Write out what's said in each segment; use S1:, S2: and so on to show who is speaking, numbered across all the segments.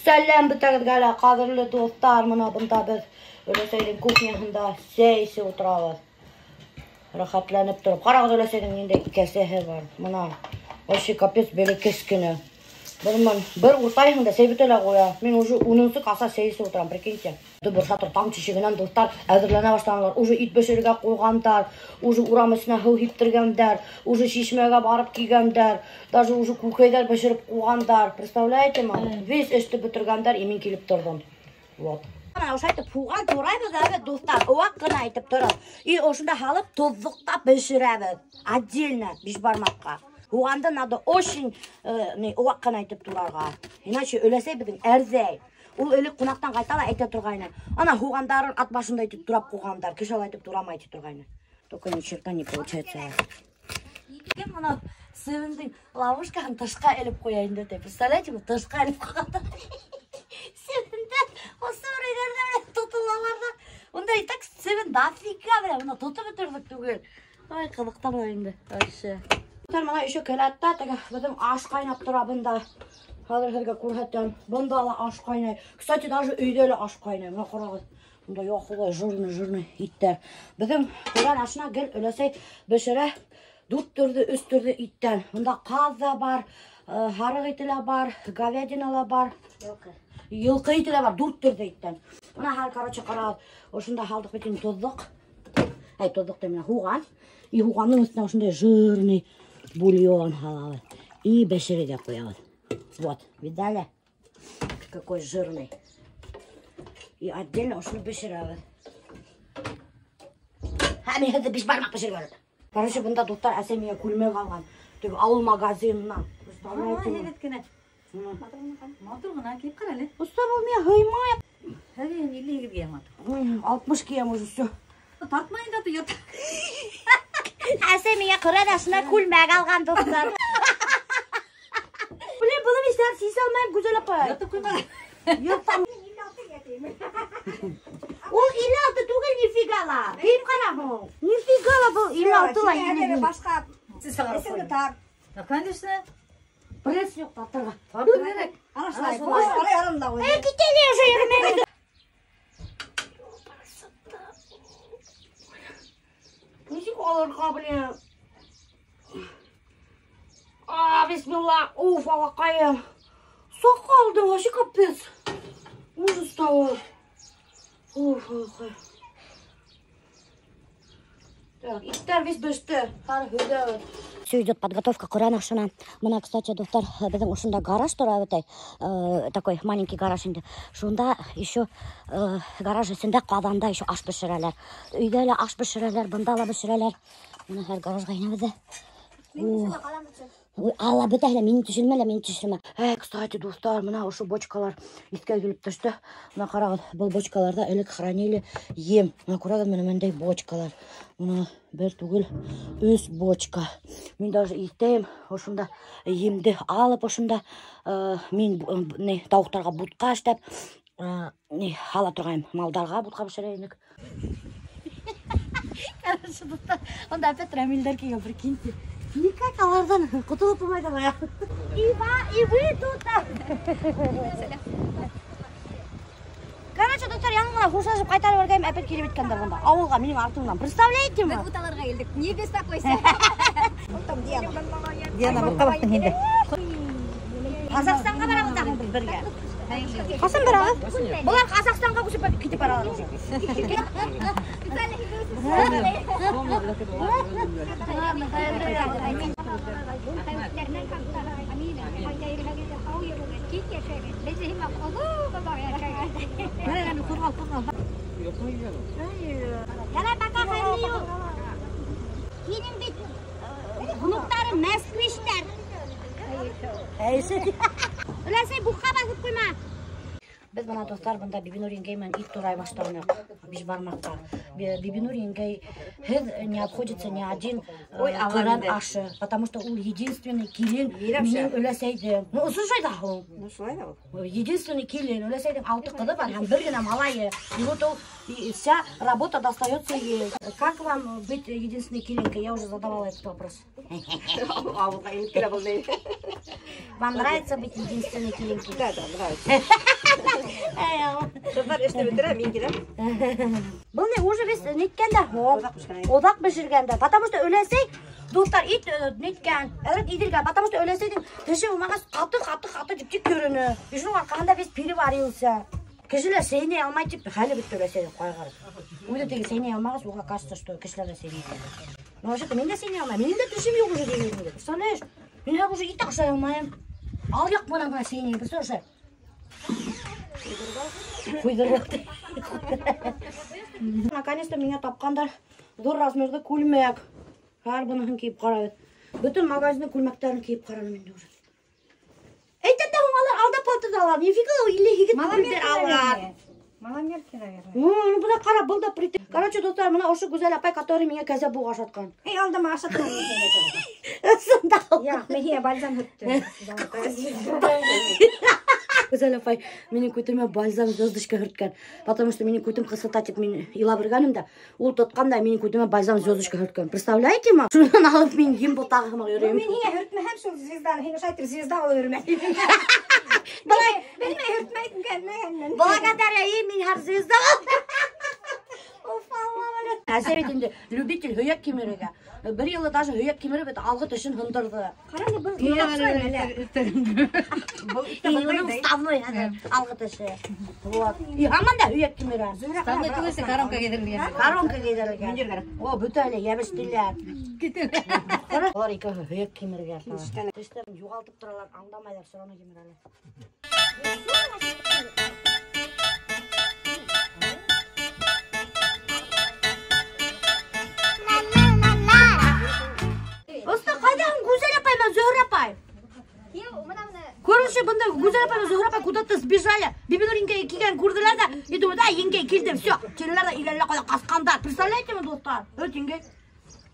S1: Сәләм бөтәгеҙгә лә, ҡәҙерле дуҫтар, мына бында беҙ өләсәйҙең кухняһында сәй эсеп ултырабыҙ. Рәхәтләнеп тороп. Ҡарағыҙ, өләсәйҙең ниндәй кәсәһе бар. Мына вообще капец бәләкәс кенә. Бер уртайһың да сәй бөтә лә ҡуя. Мин уже 10-нсо каса сәй эсеп ултырам, прикиньте. Бер шатыр таң тишегенән дуҫтар әҙерләнә башланылар. Уже ит бешерергә ҡуйғандар, уже урам эсенә һыу һиптергәндәр, уже шишмәгә барып килгәндәр, даже уже күкәйҙәр бешереп ҡуйғандар. Представляете ма? Весь эште бөтөргәндәр, и мин килеп торҙом. Вот. Ана ошолай итеп һуған турайбыҙ әле, дуҫтар, ваҡ ҡына итеп тороп. И ошонда һалып тоҙлоҡта бешерәбеҙ. Отдельно бишбармаҡҡа. Һуғанды надо очень ваҡ ҡына итеп турарға. Иначе өләсәй беҙҙең әрҙәй. Ул элек ҡунаҡтан ҡайта ла әйтә торғайны. Ана һуғандарын ат башында итеп турап ҡуйғандар. Кеше алай итеп турамай итеп торғайны. Только ни черта не получается. Кем мына себендең ловушкаһын тышҡа элеп ҡуя инде, ти. Представляете, мы тышҡа элеп ҡуйғандар. Себендәр, ошо өйҙәрҙә тотолалар ҙа. Унда и так себен дофига, бля, бына тотоп бөтөрлөк түгел. Ай, ҡыҙыҡтар ҙа инде. Вообще. Мына еще келәттә теге беҙҙең аш ҡайнап тора бында. Хәҙер һеҙгә күрһәтәм. Бында ла аш ҡайнай. Кстати, даже өйҙә лә аш ҡайнай. Мына ҡарағыҙ. Бында яҡылай жирный, жирный иттәр. Беҙҙең ҡөрьән ашына гел өләсәй бешерә дүрт төрлө, өс төрлө иттән. Бында ҡаҙ ҙа бар, һарыҡ ите лә бар, говядина ла бар.
S2: Йылҡы.
S1: Йылҡы ите лә бар, дүрт төрлө иттән. Мына хәл, короче, ҡарағыҙ. Ошонда һалдыҡ бит инде тоҙлоҡ. Әй, тоҙлоҡ тим, һуған. И һуғандың өҫтөнә ошондай жирный бульон һалабыҙ. И бешерергә ҡуябыҙ. Вот, видали? Какой жирный. И отдельно ошоно бешерәбеҙ. Һә, мин һеҙҙе бишбармаҡ бешереп бирҙем. Короче, бында дуҫтар әсәй миңә күлмәк алған. Теге ауыл магазинынан. Представляете?
S2: Һәйбәт кенә.
S1: Мына.
S2: Матур ғына кейеп ҡара әле.
S1: Оҫта был миңә һыймай.
S2: Хәҙер 58 кейәм матур.
S1: 60 кейәм уже все.
S2: Тартмай инде, ят.
S1: Әсәй миңә ҡөрьән ашына күлмәк алған, дуҫтар. Блин, быны мин сәр сисә алмайым, Гүзәл апай.
S2: Ятып ҡуйма.
S1: Ятам. Ул 56 түгел, нифига ла. Кейеп ҡара һуң. Нифига ла был 56 ла.
S3: Һиңә башҡа
S2: Исемде
S3: тар.
S2: Конечно.
S1: Пресс юҡ тартырға.
S2: Тартыр кәрәк.
S3: Ана шулай.
S2: Ана шулай.
S3: Ана янында ҡуй.
S1: Эй, китә лә уже йөрөмәйем. Нисек алырға, блин? А, бисмилла. Уф, алаҡайым. Соҡалды, вообще капец. Ужас стало. Уф, алаҡай. Так, иттәр весь беште. Хәҙер һөҙәбеҙ. Все идет подготовка ҡөрьән ашына. Мына, кстати, дуҫтар, беҙҙең ошонда гараж тора бит, такой маленький гараж инде. Шунда еще гараж эсендә ҡаҙанда еще аш бешерәләр. Өйҙә лә аш бешерәләр, бында ла бешерәләр. Мына хәҙер гаражға инәбеҙ ҙә. Ой, Алла, бөтәһе лә мине төшөрмә лә, мине төшөрмә. Эй, кстати, дуҫтар, мына ошо бочкалар иҫкә килеп төштө. Мына ҡарағыҙ, был бочкаларҙа элек хранили ем. Мына күрәгеҙ, мына мындай бочкалар. Мына бер түгел, өс бочка. Мин даже иҫтәйем, ошонда емде алып, ошонда, мин, не, тауыҡтарға бутҡа эшләп, не, һала торғайным, малдарға бутҡа бешерә инек. Короче, дуҫтар, унда опять Рамилдәр килгән, прикиньте. Никак аларҙан ҡотолоп булмай ҙа. И вы тут. Короче, дуҫтар, яңы ғына хушлашып ҡайтарып ебәргәйнем, опять килеп еткәндәр бында. Ауылға минең артымдан. Представляете ме?
S4: Беҙ буталарға килдек. Не беспокойся.
S3: Там Диана.
S2: Диана, бутҡа баҫтың инде.
S1: Ҡаҙағстанға барабыҙ тағы беҙ бергә. Ҡасан барабыҙ? Былар Ҡаҙағстанға күсеп китеп баралар уже. Ярай, пока, хәйерле юл. Һинең бит внуктарың москвичтар. Өләсәй, бухҡа баҫып ҡуйма. Беҙ бына, дуҫтар, бында Бибинур еңгәй менән ит турай башланыҡ бишбармаҡҡа. Бибинур еңгәй һеҙ не обходится ни один
S2: Ой, алла
S1: ҡөрьән
S2: инде.
S1: ашы, потому что ул единственный килен
S3: Миләүшә.
S1: минең өләсәйҙең. Ну, ошо шулай ҙа һуң.
S3: Ну, шулай ҙа ул.
S1: Единственный килен, өләсәйҙең алты ҡыҙы бар һәм бер генә малайы. И вот ул, и вся работа достается ей. Как вам быть единственной киленкой? Я уже задавала этот вопрос.
S3: Ауылға инеп килә был ни.
S1: Вам нравится быть единственной киленкой?
S3: Да, да, нравится. Ҡыҙҙар эшне бөтөрә, мин киләм.
S1: Был не уже весь ниткәндә һуң? Оҙаҡ бешергәндә. Потому что өләсәй, дуҫтар, ит ниткән, әҙерәк иҙелгән. Потому что өләсәйҙең теше булмағас ҡаты-ҡаты-ҡаты тип тик йөрөнө. И шуның арҡаһында весь переварился. Кешеләр сәйнәй алмай тип хәле бөттө өләсәйҙең ҡайғырып. Үҙе теге сәйнәй алмағас, уға кажется, что кешеләр ҙә сәйнәй. Ну, вообще-то мин дә сәйнәй алмайым. Минең дә тешем юҡ уже тигән инде. Представляешь? Мин хәҙер уже ит ашай алмайым. Ал яҡ менән генә сәйнәйем, представляешь? Ҡуйҙырып. Наконец-то миңә тапҡандар ҙур размерҙы күлмәк. Һәр быныһын кейеп ҡарабыҙ. Бөтөн магазиндың күлмәктәрен кейеп ҡараным инде уже. Әйтәм дә һуң алар алдап ҡалдырҙылар. Нифига ул 58 рублдәр алар.
S2: Маломерки, наверное.
S1: Ну, бына ҡара, был да прит. Короче, дуҫтар, бына ошо Гүзәл апай, который миңә кәзә буға ашатҡан.
S3: Эй, алдама ашатҡан.
S1: Ысында.
S3: Яҡ, мин һиңә бальзам һөрттөм.
S1: Гүзәл апай минең күтемә бальзам звездочка һөрткән. Потому что минең күтем ҡысыта тип мин илап йөргәнем дә, ул тотҡан да минең күтемә бальзам звездочка һөрткән. Представляете ма? Шунан алып мин ем ботағы һымаҡ йөрөйөм.
S3: Мин һиңә һөртмәһәм шул звезданы, һин ошайтыр звезда булып йөрөмә.
S1: Былай,
S3: Белмәй һөртмәйем кәнмәгәнмен.
S1: Благодаря ей мин һәр звезда булдым. Уф, Алла белә. Әсәй бит инде любитель һөйәк кимерергә. Бер йылы даже һөйәк кимереп бит алғы тешен һындырҙы.
S3: Ҡара әле, был Был
S1: И уның вставной хәҙер алғы теше. Вот. И һаман да һөйәк кимерә.
S2: Вставной түгелсе, коронка кейҙерелгән.
S1: Коронка кейҙерелгән. О, бөтә әле йәбештеләр. Ҡара, улар икәүһе һөйәк кимерергә. Тештәрен юғалтып торалар, аңламайҙар, все равно кимерәләр. Оста, ҡайҙа һуң Гүзәл апай менән Зөһрә апай? Короче, бында Гүзәл апай менән Зөһрә апай куда-то сбежали. Бибинур еңгәй килгән күрҙеләр ҙә, и думают, да, еңгәй килде, все. Тинеләр ҙә иләлә ҡайҙа ҡасҡандар. Представляете ме, дуҫтар? Өт, еңгәй.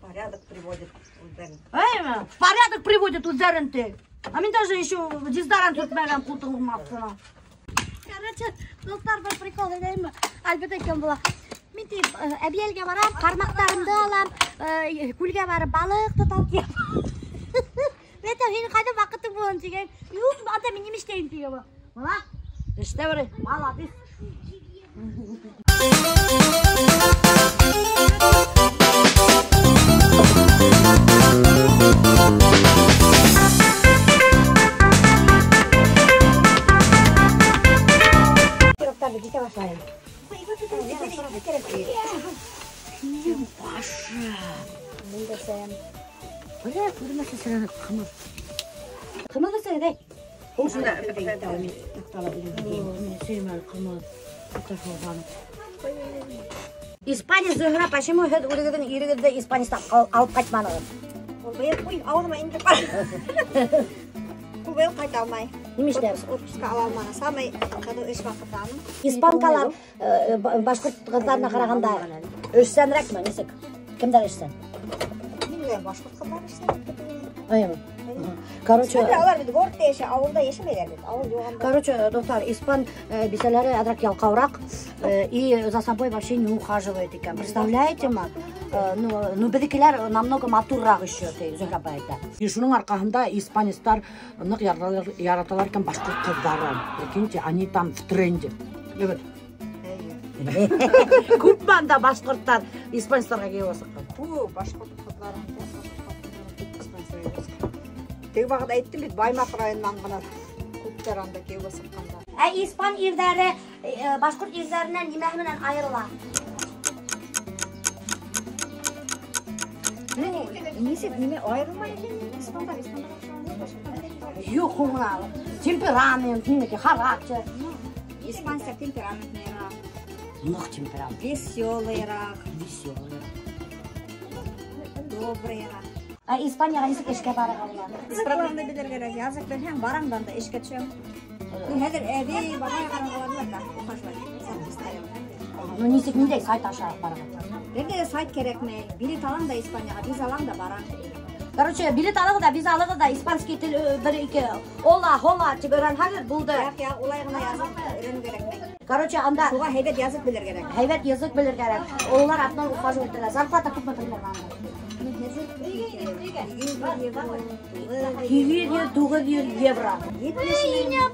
S3: Порядок приводит үҙҙәрен.
S1: Әйме, в порядок приводит үҙҙәрен ти. А мин даже еще дезодорант һөртмәгән ҡултығым аҫтына. Короче, дуҫтар, бер прикол әйтәйемме? Альберт әйткән була. Мин тип, Әбйәлгә барам, ҡармаҡтарымды алам, күлгә барып балыҡ тотам тип. Мин әйтәм, һинең ҡайҙа ваҡытың булһын тигән. Юҡ, ата мин нимә эшләйем тигән була. Бына, эштә бер, молодец.
S3: Пирогтарҙы киҫә башлайым.
S1: Башы.
S3: Мин дә сәйем.
S1: Бля, күрмәҫ өсөн ҡымыҙ. Ҡымыҙ эсәгеҙ, әй. Мин эсәйем әле ҡымыҙ. Испанец Зөһрә, почему һеҙ үҙегеҙҙең ирегеҙҙе испанецтан алып ҡайтманығыҙ?
S3: Ул быйыл, уй, ауыҙыма инде бар. Ул быйыл ҡайта алмай.
S1: Нимә эшләп?
S3: Отпуска ала алманы. Самый ҡыҙыу эш ваҡыты аның.
S1: Испанкалар, башҡорт ҡыҙҙарына ҡарағанда эшсәнерәкме, нисек? Кемдәр эшсән?
S3: Мин уйлайым, башҡорт ҡыҙҙары эшсән тип уйлайым.
S1: Әйеме? Короче,
S3: Смотри, алар бит городта йәшәй, ауылда йәшәмәйҙәр бит. Ауыл юғанда.
S1: Короче, дуҫтар, испан бисәләре әҙерәк ялҡауыраҡ, и за собой вообще не ухаживает икән. Представляете ма? Ну, беҙҙекеләр намного матурыраҡ еще, ти Зөһрә апай әйтә. И шуның арҡаһында испанецтар ныҡ яраталар икән башҡорт ҡыҙҙарын. Прикиньте, они там в тренде. Эйе. Күпме анда башҡорттар испанецтарға кейәүгә сыҡҡан?
S3: Күп башҡорт ҡыҙҙары. Теге ваҡыт әйттем бит, Баймаҡ районынан ғына күптәр анда кейәүгә сыҡҡандар.
S1: Ә испан ирҙәре, башҡорт ирҙәренән нимәһе менән айырыла?
S3: Нисек, нимә айырылмай икән? Испандар, испандар оҡшаған, башҡорттар.
S1: Юҡ, һуңына темперамент, нимәке, характер.
S3: Испанецтар темпераментныйыраҡ.
S1: Ныҡ темперамент.
S3: Веселыйыраҡ.
S1: Веселыйыраҡ.
S3: Добрыйыраҡ.
S1: Ә Испанияға нисек эшкә барырға була?
S3: Языҡларыңды белергә кәрәк. Языҡ белһәң, бараң да анда эшкә төшәң. Мин хәҙер әбей, бабай ҡараңғыларҙы да ухаживать.
S1: Ну, нисек, ниндәй сайт аша барырға?
S3: Бер ҙә сайт кәрәкмәй. Билет алаң да Испанияға, виза алаң да бараң.
S1: Короче, билет алығыҙ ҙа, виза алығыҙ ҙа, испанский тел, бер ике ола, хола тип өйрәнһәгеҙ, булды.
S3: Яҡ, яҡ, улай ғына языҡ өйрәнеү кәрәкмәй.
S1: Короче, анда
S3: Шуға һәйбәт языҡ белер кәрәк.
S1: Һәйбәт языҡ белер кәрәк. Улар артынан ухаживать итәләр. Зарплата күпме примерно анда?
S3: Мин хәҙер
S1: 800-900 евро. Эй,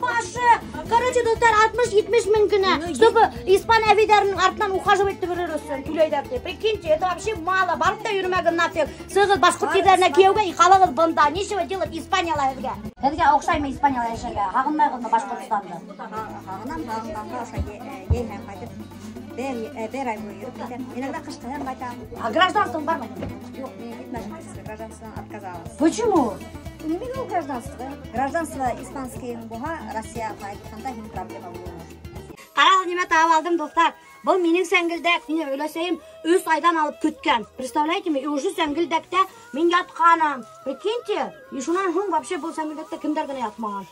S1: башы. Короче, дуҫтар, 60-70 мең генә. Чтобы испан әбейҙәренең артынан ухаживать итеп йөрөр өсөн түләйҙәр ти. Прикиньте, это вообще мало. Барып та йөрөмәгеҙ нафиг. Сығыҙ башҡорт ерҙәренә кейәүгә и ҡалығыҙ бында. Нечего делать Испанияла һеҙгә. Һеҙгә оҡшаймы Испанияла йәшәргә? Һағынмайғыҙмы Башҡортостанды?
S3: Һағынам, һағынғанға ошо йәйһәм ҡайтып бер ай буйы йөрөп китәм. Иногда ҡышҡыһын ҡайтам.
S1: А гражданством бармы?
S3: Юҡ, мин вид на жительство, гражданстводан отказалась.
S1: Почему?
S3: Нимәгә ул гражданство? Гражданство испанский булһа, Россияға ҡайтҡанда һин проблема булмаҫ.
S1: Ҡарағыҙ, нимә табып алдым, дуҫтар. Был минең сәңгелдәк. Мине өләсәйем 3 айҙан алып көткән. Представляете ми? И уже сәңгелдәктә мин ятҡаным. Прикиньте, и шунан һуң вообще был сәңгелдәктә кемдәр генә ятмаған.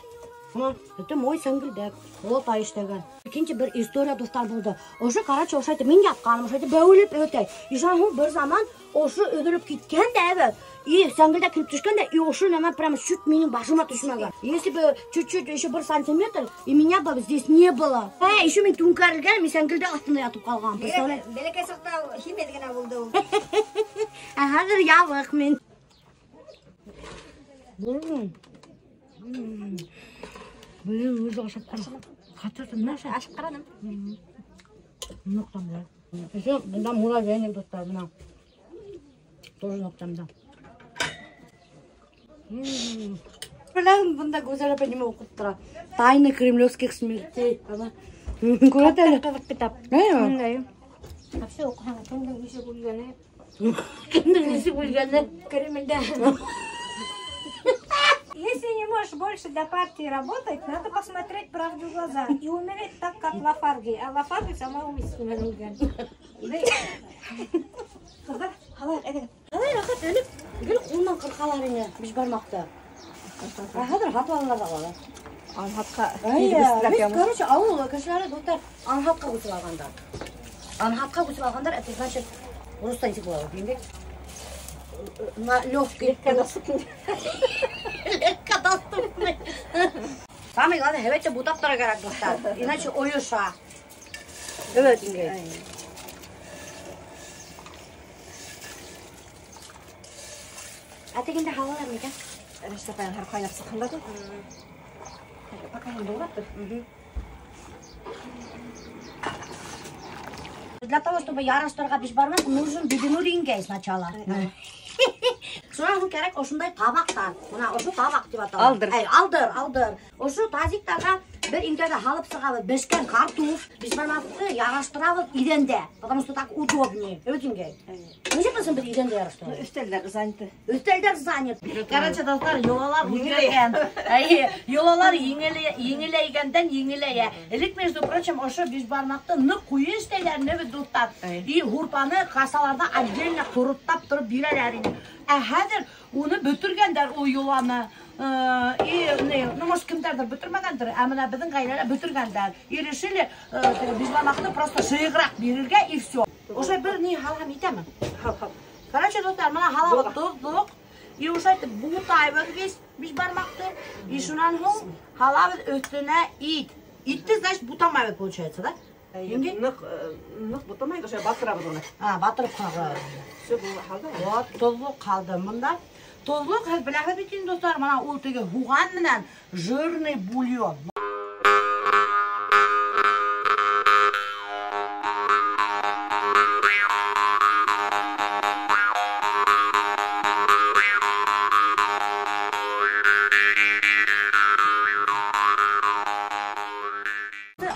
S1: Это мой сәңгелдәк. Олатай эшләгән. Икенсе бер история, дуҫтар, булды. Ошо, короче, ошо мин ятҡаным, ошо бәүелеп өтәй. И шунан һуң бер заман ошо өҙөлөп киткән дә әбе. И сәңгелдәк килеп төшкән дә, и ошо нәмә прямо чуть минең башыма төшмәгән. Если бы чуть-чуть еще бер сантиметр, и меня бы здесь не было. Еще мин түңкәрелгән, мин сәңгелдәк аҫтында ятып ҡалған. Представляешь?
S3: Бәләкәй саҡта һимеҙ генә булды ул.
S1: Ә хәҙер ябыҡ мин. Блин, үҙе ашап ҡара. Хәтер нәрсә?
S3: Ашып ҡараным.
S1: Ныҡ тәмле. Еще бында муравейник, дуҫтар, бына. Тоже ныҡ тәмле. Беләһең, бында Гүзәл апай нимә уҡып тора? Тайны кремлевских смертей. Ана. Күрәт әле.
S2: Ҡыҙыҡ китап.
S1: Әйе.
S2: Вообще уҡыһаң, кемдең нисек үлгәне?
S1: Кемдең нисек үлгәне?
S2: Кремлдә. Если не можешь больше для партии работать, надо посмотреть правде в глаза и умереть так, как Лафарги. А Лафарги самоубийством үлгән.
S1: Ҡыҙҙар, ҡалай рәхәт элек гел ҡулынан ҡырҡалар ине бишбармаҡты. Ә хәҙер һатып алалар ҙа алалар.
S3: Анһатҡа.
S1: Беҙ, короче, ауыл кешеләре, дуҫтар, анһатҡа күсеп алғандар. Анһатҡа күсеп алғандар, это значит, урыҫта нисек була ул, ниндәй? На легкий. Легкодоступный. Легкодоступный. Самое главное, һәйбәт бутап тора кәрәк, дуҫтар. Иначе ойоша. Эйе, инде. Ә тегендә һалалар микән?
S3: Рәшит апайың һәр ҡайнап сыҡһын да тор. Пока һин булғап тор.
S1: Для того, чтобы яраштырға бишбармаҡ, нужен Бибинур еңгәй сначала. Шунан һуң кәрәк ошондай табаҡтар. Бына ошо табаҡ тип атала.
S3: Алдыр.
S1: Әй, алдыр, алдыр. Ошо тазиктарға бер иңгәҙә һалып сығабыҙ. Бешкән картоф, бишбармаҡты яраштырабыҙ иҙәндә, потому что так удобнее. Эйе, еңгәй. Нисек белһең беҙ иҙәндә яраштырабыҙ?
S3: Өҫтәлдәр занят.
S1: Өҫтәлдәр занят. Короче, дуҫтар, йолалар үҙгәргән. Әйе, йолалар еңеләйгәндән еңеләйә. Элек, между прочим, ошо бишбармаҡты ныҡ ҡуйы эшләйҙәр ине бит, дуҫтар. И һурпаны кассаларҙа отдельно ҡороттап тороп бирәләр ине. Ә хәҙер уны бөтөргәндәр ул йоланы. И, ну, может, кемдәрҙер бөтөрмәгәндер, ә бына беҙҙең ғаиләлә бөтөргәндәр. И решили бишбармаҡты просто шыйығыраҡ бирергә, и все. Ошо бер ни һалһам итәме?
S3: Һал, һал.
S1: Короче, дуҫтар, бына һалабыҙ тоҙлоҡ. И ошо итеп бутайбыҙ весь бишбармаҡты. И шунан һуң һалабыҙ өҫтөнә ит. Итте, значит, бутамайбыҙ, получается, да? Еңгә?
S5: Ныҡ бутамайбыҙ, ошо батырабыҙ уны.
S1: А, батырып ҡалды.
S5: Всё, был ҡалды.
S1: Вот, тоҙлоҡ ҡалды бында. Тоҙлоҡ, һеҙ беләһегеҙ бит инде, дуҫтар, бына ул теге һуған менән жирный бульон.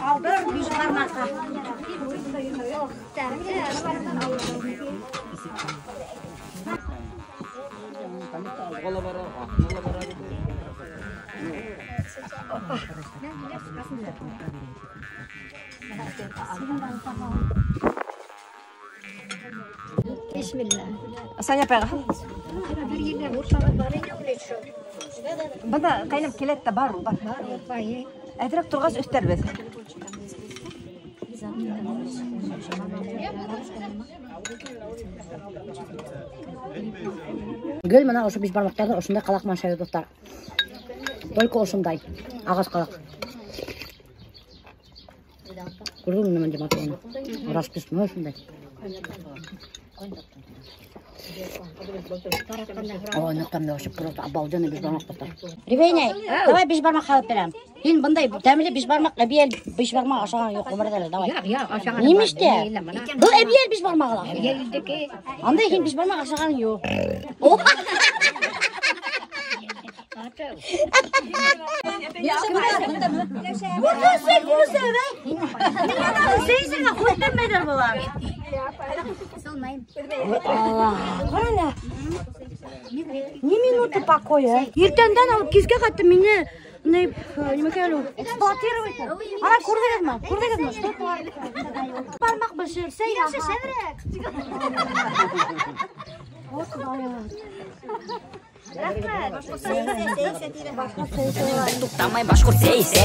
S1: Алдыр бишбармаҡҡа.
S5: Саня апайға. Бында ҡайнап килә лә бар ул, бар. Әҙерәк торғас өҫтәрбеҙ.
S1: Гел бына ошо бишбармаҡтарҙы ошондай ҡалаҡ менән ашайбыҙ, дуҫтар. Только ошондай ағас ҡалаҡ. Күрҙеңме нәмә тип аталғанын? Расписной ошондай. Ой, ныҡ тәмле, вообще просто обалденный бишбармаҡ, дуҫтар. Ревеня, давай бишбармаҡ һалып бирәм. Һин бындай тәмле бишбармаҡ, әбейәл бишбармаҡ ашаған юҡ ғүмерҙә әле, давай.
S6: Юҡ, юҡ, ашаған.
S1: Нимештә? Был әбейәл бишбармағы ла. Андай һин бишбармаҡ ашаған юҡ. Ни минуты покоя. Иртәндән алып кискә хәтле мине эксплуатировать. Ана күрҙегеҙме? Күрҙегеҙме? Что бармаҡ бешер, сәй.
S7: Туҡтамай башҡорт сәйсә.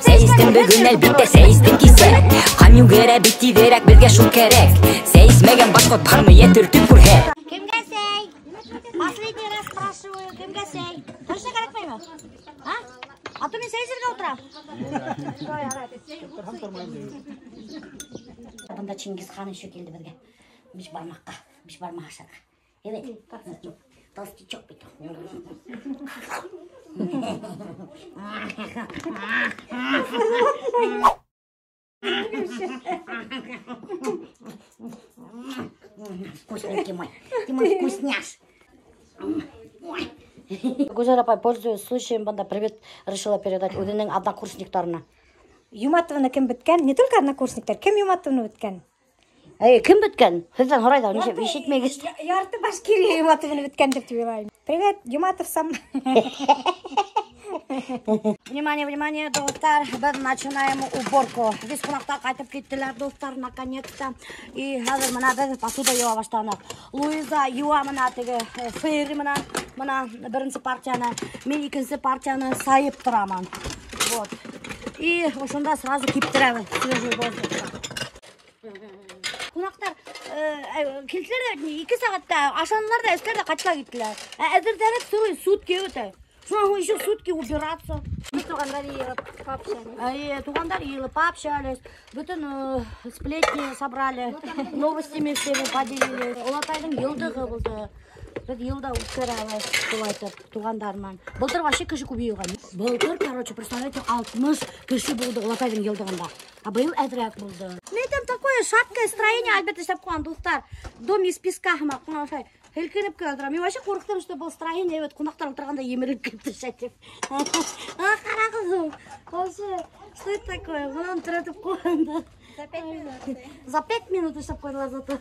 S7: Сәйестең бөгөн әлбиттә сәйестең кисә. Ҡан йүгерә бит тиҙерәк, беҙгә шул кәрәк. Сәйесмәгән башҡорт бармы, йә төртөп күрһә.
S1: Кемгә сәй? Последний раз спрашиваю, кемгә сәй? Точно кәрәкмәйме? А? А то мин сәй эсергә ултырам. Бында Чингисхан еще килде беҙгә. Бишбармаҡҡа, бишбармаҡ ашарға. Әйбәт. Толстячок бит. Вкусненький мой. Ты мой вкусняш. Гүзәл апай, пользуясь случаем, бында привет решила передать үҙенең однокурсниктарына.
S2: Юматовны кем бөткән? Не только однокурсниктар, кем Юматовны бөткән?
S1: Эй, кем бөткән? Һеҙҙән һорай ҙа, нисек ишетмәгеҙ.
S2: Ярты Башкирия Юматовны бөткән тип уйлайым. Привет, Юматов сам.
S1: Внимание, внимание, дуҫтар, беҙ начинаем уборку. Беҙ ҡунаҡтар ҡайтып киттеләр, дуҫтар, наконец-то. И хәҙер мына беҙ посуда йыуа башланыҡ. Луиза йыуа мына теге фейри мына, мына беренсе партияны, мин икенсе партияны сайып тораман. Вот. И ошонда сразу киптерәбеҙ свежий воздухта. Ҡунаҡтар килделәр ҙә 2 сәғәттә ашанылар ҙа, эстеләр ҙә, ҡайтып киттеләр. Ә әҙерләнеп целые сутки үтә. Шунан һуң еще сутки убираться.
S3: Туғандар йыйылып пообщались.
S1: Әйе, туғандар йыйылып пообщались. Бөтөн сплетни собрали, новостями всеми поделились. Олатайҙың йылдығы булды. Беҙ йылда үткәрәбеҙ шулай итеп туғандар менән. Былтыр вообще кеше күп йыйылған. Былтыр, короче, представляете, 60 кеше булды Олатайҙың йылдығында. А быйыл әҙерәк булды. Мин там такое шаткое строение, әлбиттә, эшләп ҡуйған, дуҫтар. Дом из песка һымаҡ, бына ошолай һелкенеп кенә тора. Мин вообще ҡурҡтым, что был строение бит ҡунаҡтар ултырғанда емерелеп килеп төшә тип. Ҡарағыҙ, вообще, что это такое? Бынан терәтеп ҡуйғандар.
S3: За 5 минут.
S1: За 5 минут эшләп ҡуйҙылар зато.